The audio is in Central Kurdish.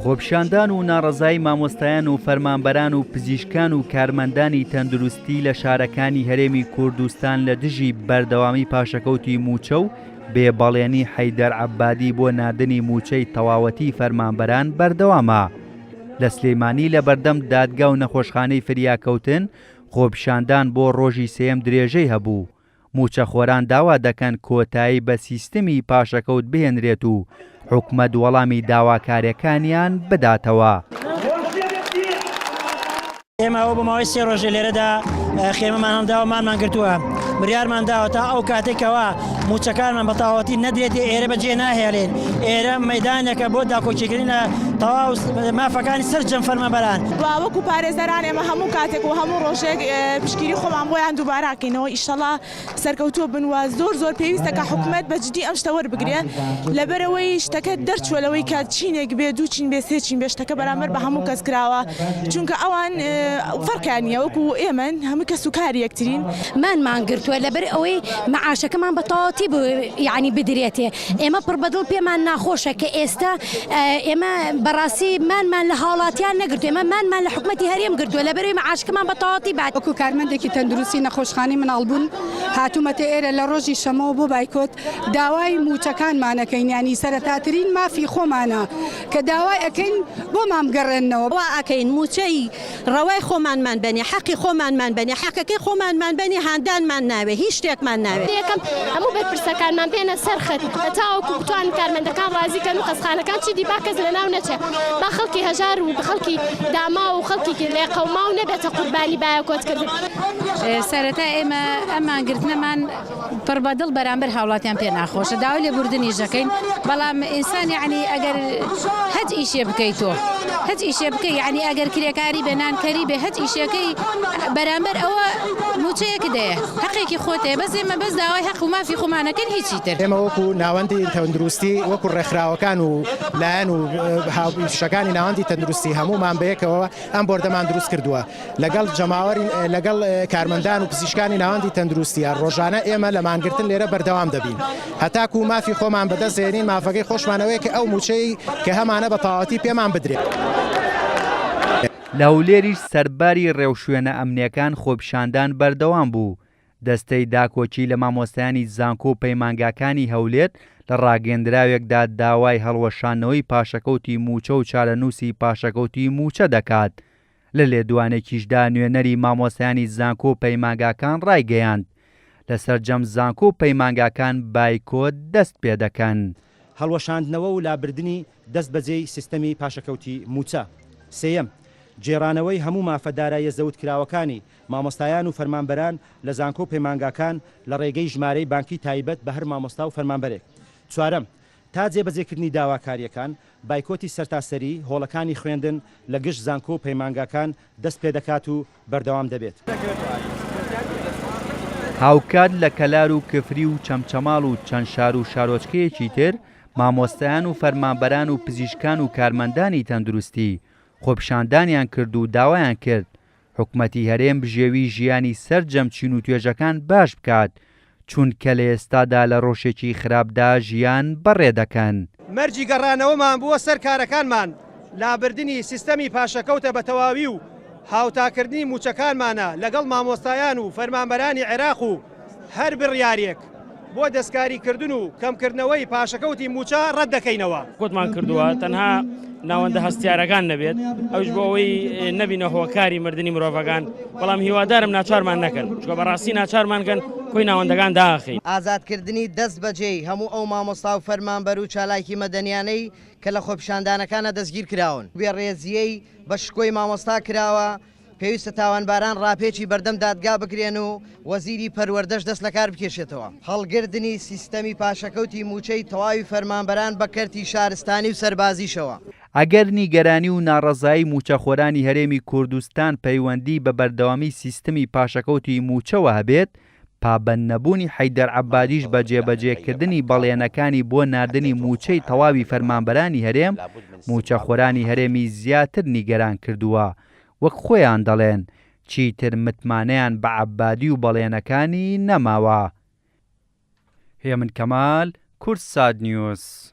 خۆپیشاندان و ناڕەزایی مامۆستایان و فەرمانبەران و پزیشکان و کارمەندانی تەندروستی لە شارەکانی هەرێمی کوردستان لە دژی بەردەوامی پاشەکەوتی مووچە و بێ بەڵێنی حەیدەر عەبادی بۆ ناردنی مووچەی تەواوەتی فەرمانبەران بەردەوامە. لە سلێمانی لە بەردەم دادگا و نەخۆشخانەی فریاکەوتن خۆپیشاندان بۆ ڕۆژی سێیەم درێژەی هەبوو. مووچەخۆران داوا دەکەن کۆتایی بە سیستمی پاشەکەوت بهێنرێت و حکومەت وەڵامی داواکارییەکانیان بداتەوە. ئێمە ئەوە بۆ ماوەی سێ ڕۆژە لێرەدا خێمەمان هەڵداوە مانمان گرتووە بریارمان داوە تا ئەو کاتێک کەوا موچەکانمان بە تەواوەتی نەدرێتێ ئێرە بەجێ ناهێڵین ئێرە مەدانێکە بۆ داکۆکیکردن لە تەواو مافەکانی سەرجەم فەرمانبەران. و وەکو پارێزەران ئێمە هەموو کاتێک و هەموو ڕۆژێک پشتگیری خۆمان بۆیان دووباراکەینەوە ئیشەڵا سەرکەوتوو بن و زۆر زۆر پێویستە کە حکومەت بە جدی ئەم شتە وەربگرێ لەبەرئەوەی شتەکە دەرچووە لەوەی کە چینێک بێ دوو چین بێ سێ چین بێ شتەکە بەرامبەر بە هەموو کەس کراوە چونکە ئەوان فەرقیان نییە وەکو ئێمەن هەموو کەس و کاری یەکترین. مانمان گرتووە لەبەر ئەوەی مەعاشەکەمان بە تەواوەتی یانی بدرێتێ ئێمە پڕ بەدڵ پێمان ناخۆشە کە ئێستا ئێمە بەڕاستی مانمان لە هاوڵاتیان نەگرتووە ئێمە مانمان لە حکومەتی هەرێم گرتووە لەبەرئەوەی مەعاشەکەمان بە تەواوەتی بات. وەکو کارمەندێکی تەندروستی نەخۆشخانەی مناڵبوون هاتوومەتە ئێرە لە ڕۆژی شەمەوە بۆ بایکۆت داوای مووچەکانمان ئەکەین یانی سەرەتاترین مافی خۆمانە کە داوای ئەکەین بۆمان بگەڕێننەوە. وا ئەکەین مووچەی ڕەوای خۆمانمان بەنێ، حەقی خۆمانمان بەنێ، حەقەکەی خۆمانمان بەنێ، هاندانمان ناوێ، هیچ شتێکمان ناوێ. یەکەم، هەموو بەرپرسەکانمان بێنە سەر خەت تاوەکو بتوانن کارمەندەکان ڕازی کەن و خەستخانەکان چیدی با کەس لەناو نەچێ، با خەڵکی هەژار و خەڵکی داماو و خەڵکی لێقەوماو نەبێتە قوربانی بایەکۆتکردن. سەرەتا ئێمە ئەم مانگرتنەمان پڕ بە دڵ بەرامبەر هاوڵاتیان پێ ناخۆشە داوای لێبوردنیش دەکەین بەڵام ئینسان یەعنی ئەگەر هەچ ئیشێ بکەی تۆ هەچ ئیشێ بکەی یەعنی ئەگەر کرێکاری بێ نانکەری بێ هەچ ئیشەکەی بەرامبەر ئەوە موچەیەک دەیە هەقێکی خۆتەیە بەس ئێمە بەس داوای هەق و مافی خۆمانەکەین هیچی تر. ئێمە وەکو ناوەندی تەندروستی وەکو ڕێکخراوەکان و لایەن و هاوبیشەکانی ناوەندی تەندروستی هەموومان بەیەکەوە ئەم بۆردەمان دروست کردووە لەگەڵ جەماوەری لەگەڵ کارمەندان و پزیشکانی ناوەندی تەندروستیە ڕۆژانە ئێمە لە مانگرتن لێرە بەردەوام دەبین هەتاکو مافی خۆمان بەدەست دێنین مافەکەی خۆشمان ئەوەیە کە ئەو موچەی کە هەمانە بە تەواوەتی پێمان بدرێت. لە هەولێریش سەرباری ڕێوشوێنە ئەمنییەکان خۆپیشاندان بەردەوام بوو، دەستەی داکۆکی لە مامۆستایانی زانکۆ و پەیمانگاکانی هەولێر لە ڕاگەیەندراوێکدا داوای هەڵوەشاندنەوەی پاشەکەوتی مووچە و چارەنووسی پاشەکەوتی مووچە دەکات. لە لێدوانێکیشدا نوێنەری مامۆستایانی زانکۆ و پەیمانگاکان ڕایگەیاند، لە سەرجەم زانکۆ و پەیمانگاکان بایکۆت دەست پێدەکەن. هەڵوەشاندنەوە و لابردنی دەست بەجێی سیستەمی پاشەکەوتی مووچە. سێیەم، گێڕانەوەی هەموو مافە داراییە زەوتکراوەکانی مامۆستایان و فەرمانبەران لە زانکۆ و پەیمانگاکان لە ڕێگەی ژمارەی بانکی تایبەت بە هەر مامۆستا و فەرمانبەرێک. چوارەم، تا جێبەجێکردنی داواکارییەکان، بایکۆتی سەرتاسەریی هۆڵەکانی خوێندن لە گشت زانکۆ و پەیمانگاکان دەست پێدەکات و بەردەوام دەبێت. هاوکات لە کەلار و کفری و چەمچەماڵ و چەند شار و شارۆچکەیەکی تر مامۆستایان و فەرمانبەران و پزیشکان و کارمەندانی تەندروستی خۆپیشاندانیان کرد و داوایان کرد حکومەتی هەرێم بژێوی ژیانی سەرجەم چین و توێژەکان باش بکات، چونکە لە ئێستادا لە ڕەوشێکی خراپدا ژیان بەڕێ دەکەن. مەرجی گەڕانەوەمان بۆ سەر کارەکانمان لابردنی سیستەمی پاشەکەوتە بە تەواوی و هاوتاکردنی مووچەکانمانە لەگەڵ مامۆستایان و فەرمانبەرانی عێراق و هەر بڕیارێک بۆ دەستکاریکردن و کەمکردنەوەی پاشەکەوتی مووچە ڕەتدەکەینەوە. کۆتمان کردووە تەنها ناوەندە هەستیارەکان نەبێت ئەوش بۆ ئەوەی نەبینە هۆکاری مردنی مرۆڤەکان بەڵام هیوادارم ناچارمان نەکەن چکە بەڕاستی ناچارمان کەن کۆی ناوەندەکان داخین. ئازادکردنی دەست بەجێی هەموو ئەو مامۆستا و فەرمانبەر و چالاکی مەدەنیانەی کە لە خۆپیشاندانەکانا دەستگیرکراون. بێڕێزییەی بە شکۆی مامۆستا کراوە، پێویستە تاوانباران ڕاپێچی بەردەم دادگا بکرێن و وەزیری پەروەردەش دەست لەکار بکێشێتەوە. هەڵگردنی سیستەمی پاشەکەوتی مووچەی تەواوی فەرمانبەران بە کەرتی شارستانی و سەربازیشەوە. ئەگەر نیگەرانی و ناڕەزایی مووچەخۆرانی هەرێمی کوردستان پەیوەندی بە بەردەوامی سیستمی پاشەکەوتی مووچەوە هەبێت، پابەندنەبوونی حەیدەر عەبادیش بە جێبەجێکردنی بەڵێنەکانی بۆ ناردنی مووچەی تەواوی فەرمانبەرانی هەرێم، مووچەخۆرانی هەرێمی زیاتر نیگەران کردووە، وەک خۆیان دەڵێن، چیتر متمانەیان بە عەبادی و بەڵێنەکانی نەماوە. هێمن کەمال، کوردسات نیوز.